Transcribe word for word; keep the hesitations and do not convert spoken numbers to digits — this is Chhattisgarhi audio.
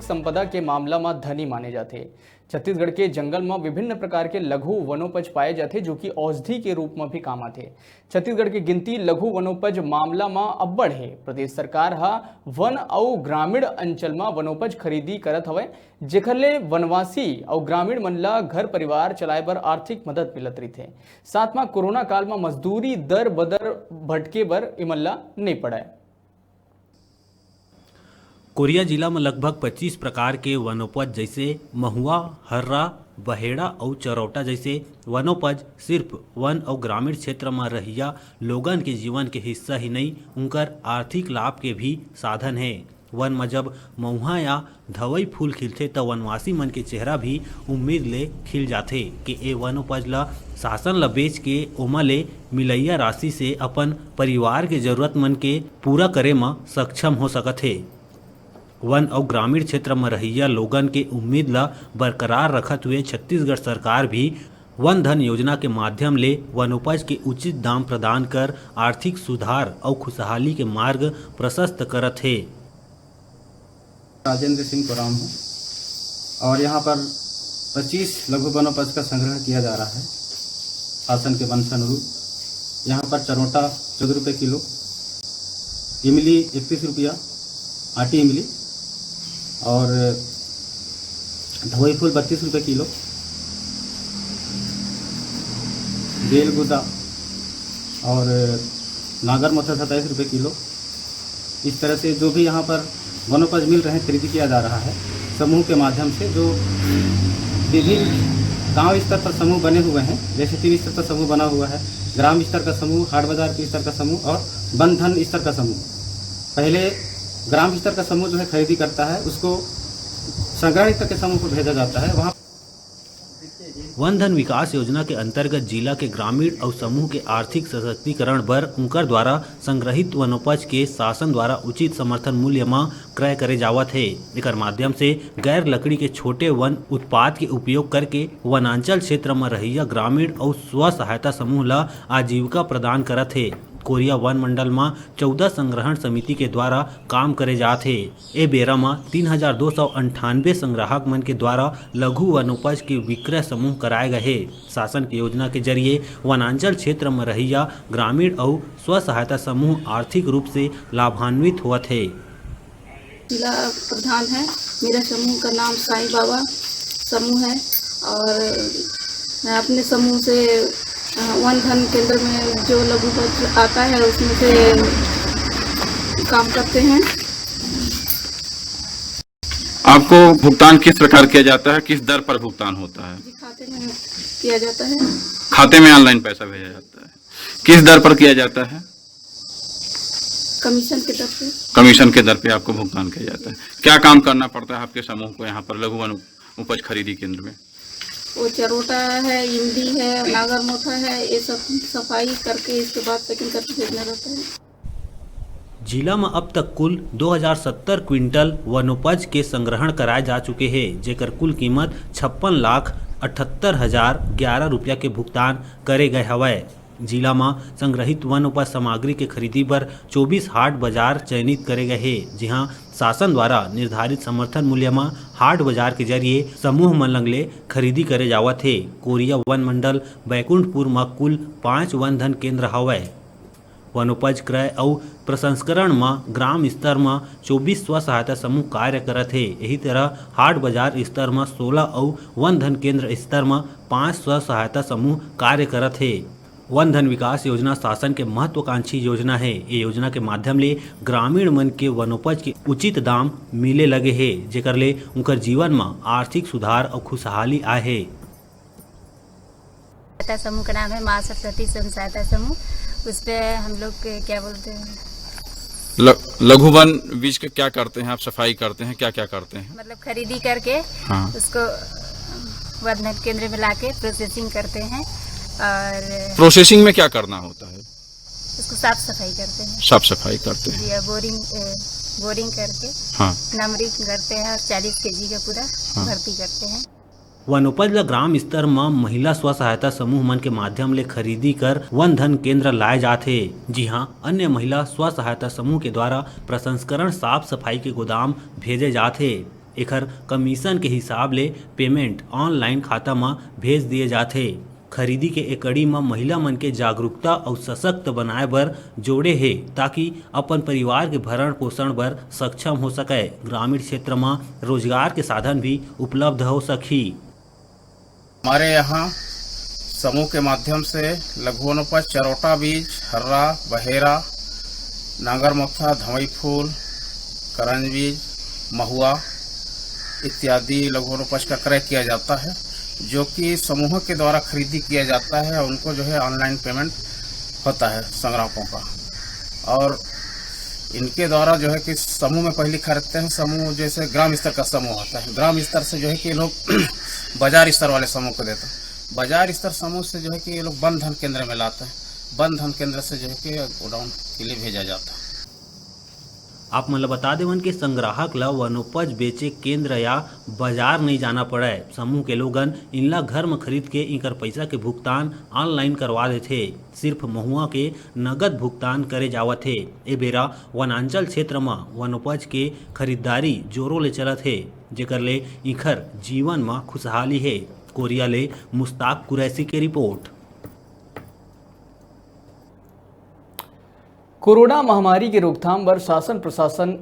संपदा के मामला म धनी माने जाथे। छत्तीसगढ़ के जंगल म विभिन्न प्रकार के लघु वनोपज पाए जाथे, जो कि औषधि के रूप म भी काम आथे। छत्तीसगढ़ के गिनती लघु वनोपज मामला म अब्बड़ हे। प्रदेश सरकार ह वन अउ ग्रामीण अंचल म वनोपज खरीदी करत हवय, जेखर ले वनवासी अउ ग्रामीण मन ल घर परिवार चलाए बर आर्थिक मदद मिलत रहिथे। साथ म कोरोना काल म मजदूरी दर बदर भटके बर इमन ल नइ पड़य। कोरिया जिला म लगभग पच्चीस प्रकार के वनोपज जइसे महुआ, हर्रा, बहेड़ा अउ चरौटा जइसे वनोपज सिर्फ वन अउ ग्रामीण क्षेत्र म रहइया लोगन के जीवन के हिस्सा ही नइ, उंकर आर्थिक लाभ के भी साधन हे। वन म जब महुआ या धवई फूल खिलथे, त वनवासी मन के चेहरा भी उम्मीद ले खिल जाथे कि ए वनोपज ल शासन ल बेच के ओमा ले मिलइया राशि से अपन परिवार के जरूरत मन के पूरा करे म सक्षम हो सकत हे। वन अउ ग्रामीण क्षेत्र म रहइया लोगन के उम्मीद ल बरकरार रखत हुए छत्तीसगढ़ सरकार भी वन धन योजना के माध्यम ले वनोपज के उचित दाम प्रदान कर आर्थिक सुधार अउ खुशहाली के मार्ग प्रशस्त करत हे। राजेंद्र सिंह कोराम हूँ और यहाँ पर पच्चीस लघु वनोपज का संग्रह किया जा रहा है शासन के मंशा अनुरूप। यहाँ पर चरोटा चौदह रुपये किलो, इमली इकतीस रुपया, आटी इमली, और धवई फूल बत्तीस रुपये किलो, बेलगुदा और नागर मोथा सत्ताईस रुपये किलो। इस तरह से जो भी यहाँ पर वनोपज मिल रहे हैं, खरीदी किया जा रहा है समूह के माध्यम से। जो विभिन्न गांव स्तर पर समूह बने हुए हैं, जैसे तीन स्तर का समूह बना हुआ है, ग्राम स्तर का समूह, हाट बाजार के स्तर का समूह और वन धन स्तर का समूह। पहले ग्राम स्तर का समूह जो है खरीदी करता है, उसको संग्रह स्तर के समूह को भेजा जाता है। वहाँ वन धन विकास योजना के अंतर्गत जिला के ग्रामीण अउ समूह के आर्थिक सशक्तिकरण बर उंकर द्वारा संग्रहित वनोपज के शासन द्वारा उचित समर्थन मूल्य म क्रय करे जावत हे। एकर माध्यम से गैर लकड़ी के छोटे वन उत्पाद के उपयोग करके वनांचल क्षेत्र म रहइया ग्रामीण अउ स्व सहायता समूह ल आजीविका प्रदान करत हे। कोरिया वन मंडल म चौदह संग्रहण समिति के द्वारा काम करे जात हे। ए बेरा म तीन हजार दो सौ अंठानबे संग्राहक मन के द्वारा लघु वनोपज के विक्रय समूह कराए गए हे। शासन के योजना के जरिए वनांचल क्षेत्र म रहइया ग्रामीण अउ स्व सहायता समूह आर्थिक रूप से लाभान्वित होवत हे। जिला प्रधान है। मेरा समूह का नाम साईं बाबा समूह है और मैं अपने समूह से, अ, वन धन केंद्र में जो लघु वनोपज आता है, उसमें से काम करते हैं। आपको भुगतान किस प्रकार किया जाता है, किस दर पर भुगतान होता है? जी, खाते में किया जाता है। खाते में ऑनलाइन पैसा भेजा जाता है। किस दर पर किया जाता है? कमीशन के दर पे। कमीशन के दर पे आपको भुगतान किया जाता है। क्या काम करना पड़ता है आपके समूह को यहाँ पर लघु वन उपज खरीदी केंद्र में? वो चरोटा है, इमली है, नागर मोथा है, ये सब सफाई करके इसके बाद पैकिंग करके भेजना रहता है। जिला म अब तक कुल दो हजार सत्तर क्विंटल वनोपज के संग्रहण कराए जा चुके हे, जेकर कुल कीमत छप्पन लाख अठहत्तर हजार ग्यारह रुपया के भुगतान करे गए हवय। जिला म संग्रहित वनोपज सामग्री के खरीदी बर चौबीस हाट बाजार चयनित करे गए हे, जिहां शासन द्वारा निर्धारित समर्थन मूल्य म हाट बाजार के जरिए समूह मन लंग ले खरीदी करे जावत हे। कोरिया वन मंडल बैकुंठपुर म कुल पांच वन धन केंद्र हवय। वनोपज क्रय अउ प्रसंस्करण म ग्राम स्तर म चौबीस स्व सहायता समूह कार्य करत हे। यही तरह हाट बाजार स्तर म सोलह अउ वन धन केंद्र स्तर म पांच स्व सहायता समूह कार्य करत हे। वन धन विकास योजना शासन के महत्वाकांक्षी योजना हे। ये योजना के माध्यम ले ग्रामीण मन के वनोपज के उचित दाम मिले लगे हे, जेकर ले उनकर जीवन म आर्थिक सुधार अउ खुशहाली आए हे। सहायता समूह का नाम है माँ सरस्वती स्वयं सहायता समूह। उस पे हम लोग के, क्या बोलते हैं? ल-, लघु वन बीज का क्या करते हैं आप? सफाई करते हैं, क्या क्या करते हैं? मतलब खरीदी करके हाँ। उसको वन धन केंद्र में लाके प्रोसेसिंग करते हैं। और प्रोसेसिंग में क्या करना होता है? उसको साफ सफाई करते हैं। साफ सफाई करते हैं। जी, और बोरिंग, ए, बोरिंग करके हाँ। नमरी करते हैं और चालीस केजी का पूरा हाँ। भर्ती करते हैं। वनोपज ल ग्राम स्तर म महिला स्व सहायता समूह मन के माध्यम ले खरीदी कर वन धन केंद्र लाए जात हे, जिहां अन्य महिला स्व सहायता समूह के द्वारा प्रसंस्करण, साफ सफाई के गोदाम भेजे जात हे। एखर कमीशन के हिसाब ले पेमेंट ऑनलाइन खाता म भेज दिए जाथे। खरीदी के ए कड़ी म महिला मन के जागरूकता अउ सशक्त बनाए बर जोड़े हे, ताकि अपन परिवार के भरण पोषण बर सक्षम हो सकय। ग्रामीण क्षेत्र म रोजगार के साधन भी उपलब्ध हो सकही। हमारे यहाँ समूह के माध्यम से लघु वनोपज, चरोटा बीज, हर्रा, बहेरा, नांगर मोथा, धवई फूल, करंज बीज, महुआ इत्यादि लघु वनोपज का क्रय किया जाता है, जो कि समूहों के द्वारा खरीदी किया जाता है और उनको जो है ऑनलाइन पेमेंट होता है संग्राहकों का। और इनके द्वारा जो है कि समूह में पहले खरीदते हैं। समूह जैसे ग्राम स्तर का समूह होता है, ग्राम स्तर से जो है कि लोग बाजार स्तर वाले समूह को देते हैं। बाजार स्तर समूह से जो है कि ये लोग बन धन केंद्र में लाते हैं। बन धन केंद्र से जो है कि गोडाउन के लिए भेजा जाता है। आप मन ल बता देवन के संग्राहक ल वनोपज बेचे केंद्र या बाजार नइ जाना पड़य। समूह के लोगन इनला घर म खरीद के इकर पैसा के भुगतान ऑनलाइन करवा देथे। सिर्फ महुआ के नगद भुगतान करे जावत हे। ए बेरा वनांचल क्षेत्र म वनोपज के खरीदारी जोरों ले चलत हे, जेकर ले इखर जीवन म खुशहाली हे। कोरिया ले मुस्ताक कुरैशी के रिपोर्ट। कोरोना महामारी के रोकथाम बर शासन प्रशासन